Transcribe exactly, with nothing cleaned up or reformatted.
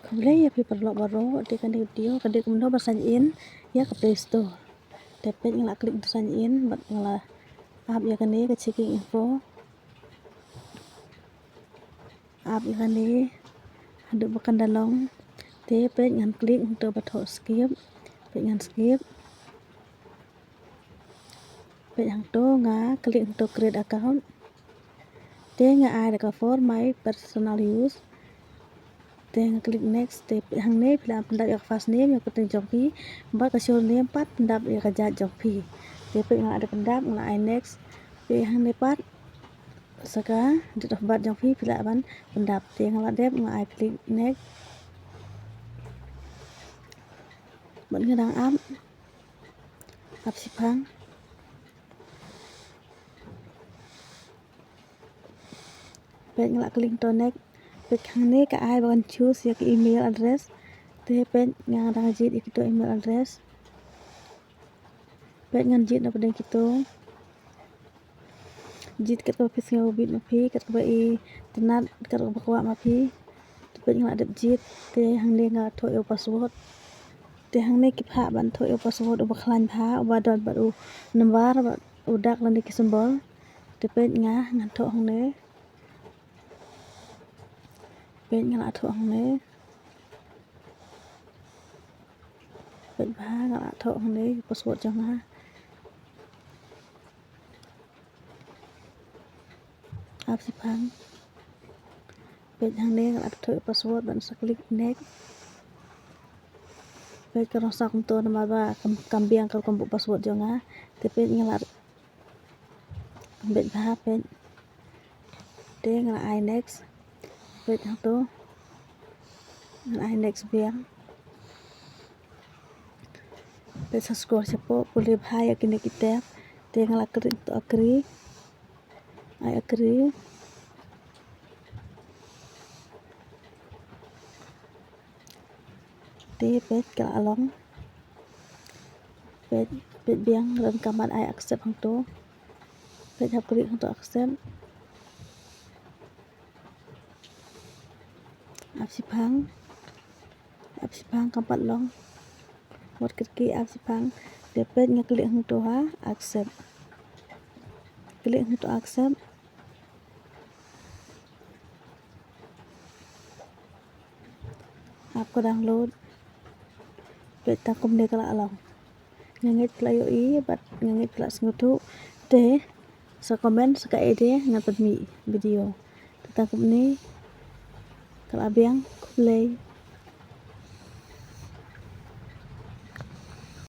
Khublei ïa phi paralok baroh, te kane ka video ka dei kumno ban sign in ïa ka Play Store. Te peit nga la click to sign in, bad nga la ap ïa kane ka checking info. Ap ïa kane haduh ba kan da long. Te peit ngan click hangto ba thoh skip. Peit ngan skip. Peit hangto nga click hangto create account. Te nga ai da ka for my personal use. Te nga click next. Te peit hangne phi lah pyndap ïa ka first name ïa ka kyrteng jong phi. Bad ka surname pat pyndap ïa ka jait jong phi. Te peit nga la dep pyndap, nga la ai next. Peit hangne pat sa ka date of birth jong phi, phi lah ban pyndap. Te nga la dep, nga ai click next. Bad nga dang ap, ap shiphang. Peit nga la click to next. Peit hangne ka ai ba kan choose ïa ka email address. Te peit nga dang jied ïa kito email address. Peit ngan jied na pdeng kito. Jied kat kaba phi sngew bit ma phi, kat kaba i tynnat, kat kaba kwah ma phi. Te peit nga la dep jied, te hangne nga thoh ïa u password. Te hangne ki phah ban thoh ïa u password uba khlaiñ bha, uba don bad u number, bad u dak lane ki symbol. Te peit nga ngan thoh hangne. Peit nga la thoh hangne. Peit bha nga la thoh hangne password jong nga. Ap shiphang. Peit hangne nga la thoh password bad sa click next. Peit ka rong sa kumto namar ba kam, kam biang ka rukom buh password jong nga. Te peit nga la Beit bha, peit. Te nga la ai next. Peit hangto. Nga la ai next biang. Peit sa scroll shapoh, pule bha ïa kine ki tab. Te nga la klik to agree. Ai agree. Te peit ka la long. Peit, peit biang, ryngkat ai accept hangto. Peit hap klik hangto accept. Ap shiphang. Ap shiphang kam pat long. Wat kyrkieh ap shiphang. Te peit nga klik hangto ha accept. Klik hangto accept. Ap ka download. Peit tang kumne ka la long. Nga ngeit phi la ïohi bad nga ngeit phi la sngewthuh. Te sa comment sa kaei de ngan pynmih video. Te tang kumne ka la biang, khublei.